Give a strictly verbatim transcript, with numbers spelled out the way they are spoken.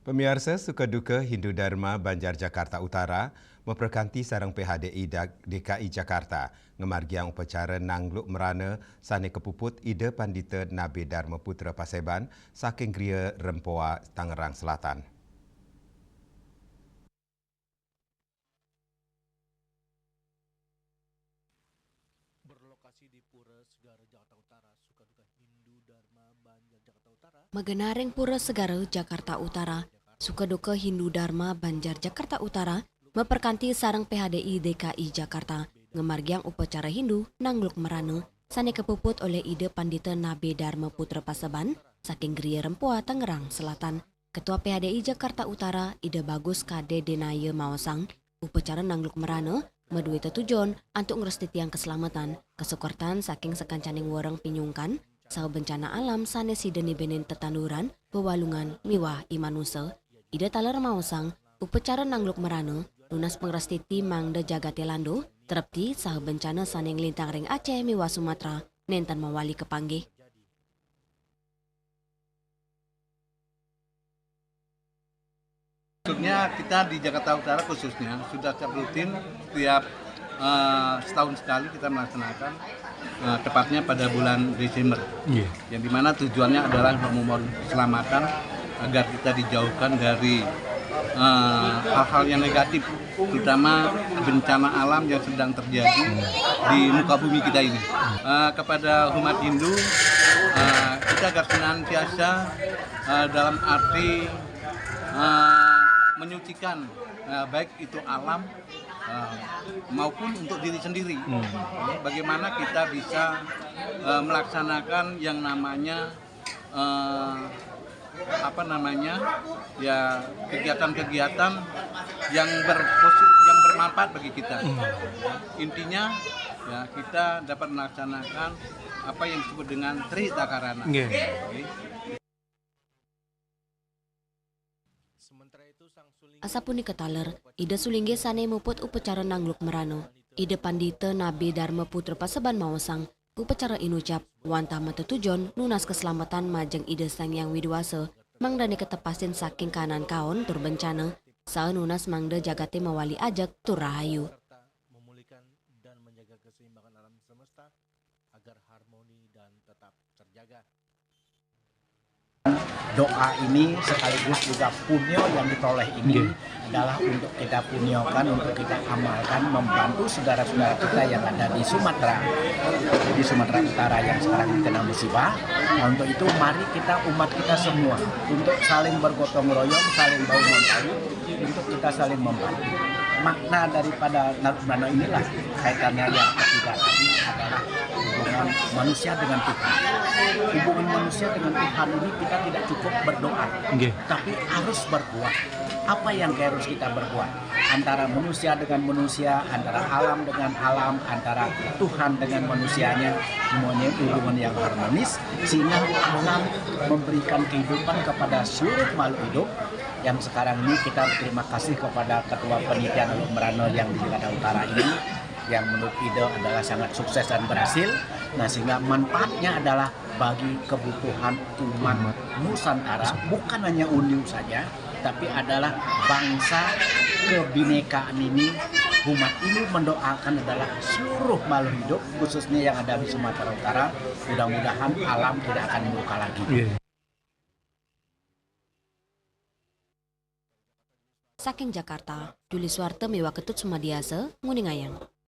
Pamiarsa, suka duka Hindu Dharma Banjar Jakarta Utara maprakanti sareng P H D I Da-, D K I Jakarta ngamargiang upacara nangluk mrana sane kapuput Ida Pandita Nabe Dharma Putra Paseban saking Griya Rempoa, Tangerang Selatan. Berlokasi di Pura Segara, Jakarta Utara, suka duka Hindu Dharma Banjar, Jakarta Utara. Magenaring Pura Segara, Jakarta Utara, suka duka Hindu Dharma Banjar, Jakarta Utara, maperkanti sareng P H D I D K I Jakarta ngamargiang upacara Hindu nangluk mrana sane kapuput olih Ida Pandita Nabe Dharma Putra Paseban saking Griya Rempoa, Tangerang Selatan. Ketua P H D I Jakarta Utara, Ida Bagus Kade Denaya maosang, upacara nangluk mrana madue tetujon antuk ngrastitiang kaslametan, kasukertan saking sakancaning wereng pinyungkan, saha bencana alam sane sida nibenin tetanduran, wewalungan miwah i manusa. Ida taler maosang, upacara nangluk mrana nunas pangrastiti mangda jagate landu, trepti saha bencana sane nglintang ring Aceh miwah Sumatra nenten mawali kapanggih. Maksudnya, kita di Jakarta Utara khususnya sudah rutin setiap, eh, setahun sekali kita melaksanakan, eh, tepatnya pada bulan Desember. Iya. Yang dimana tujuannya adalah untuk memohon keselamatan agar kita dijauhkan dari, eh, hal-hal yang negatif, terutama bencana alam yang sedang terjadi di muka bumi kita ini. Eh, kepada umat Hindu, eh, kita agar senantiasa, eh, dalam arti, eh, menyucikan, eh, baik itu alam, eh, maupun untuk diri sendiri. Hmm. Bagaimana kita bisa, eh, melaksanakan yang namanya, eh, apa namanya, ya, kegiatan-kegiatan yang berposi-, yang bermanfaat bagi kita. Hmm. Intinya, ya, kita dapat melaksanakan apa yang disebut dengan Tri Hita Karana. Nggih. Oke. Asapunika taler, Ida Sulinggih sane muput upacara nangluk mrana, Ida Pandita Nabe Dharma Putra Paseban maosang, upacara inucap wantah matetujon nunas kaslametan majeng Ida Sang Hyang Widi Wasa, mangdane katepasin saking kahanan kaon tur bencana, saha nunas mangda jagate mawali ajeg tur rahayu. Memulihkan dan menjaga keseimbangan alam semesta agar harmoni dan tetap terjaga. Doa ini sekaligus juga punyo yang ditoleh ini, nggih, adalah untuk kita punyokan, untuk kita amalkan, membantu saudara-saudara kita yang ada di Sumatera, di Sumatera Utara yang sekarang terkena musibah. Nah, untuk itu, mari kita, umat kita semua, untuk saling bergotong royong, saling bahu membahu, untuk kita saling membantu. Makna daripada nangluk mrana inilah kaitannya yang ketiga tadi adalah hubungan manusia dengan Tuhan. Hubungan manusia dengan Tuhan ini kita tidak cukup berdoa, nggih, tapi harus berbuat. Apa yang harus kita berbuat? Antara manusia dengan manusia, antara alam dengan alam, antara Tuhan dengan manusianya, semuanya hubungan yang harmonis, sehingga alam memberikan kehidupan kepada seluruh makhluk hidup. Yang sekarang ini kita berterima kasih kepada Ketua Panitia Nangluk Mrana yang di Jakarta Utara ini, yang menurut Ida adalah sangat sukses dan berhasil. Nah, sehingga manfaatnya adalah bagi kebutuhan umat Nusantara, bukan hanya Hindu saja, tapi adalah bangsa kebinekaan ini. Umat ini mendoakan adalah seluruh makhluk hidup, khususnya yang ada di Sumatera Utara, mudah-mudahan alam tidak akan murka lagi. Iya. Saking Jakarta, Juli Suwarta miwah Ketut Sumadiasa nguningayang.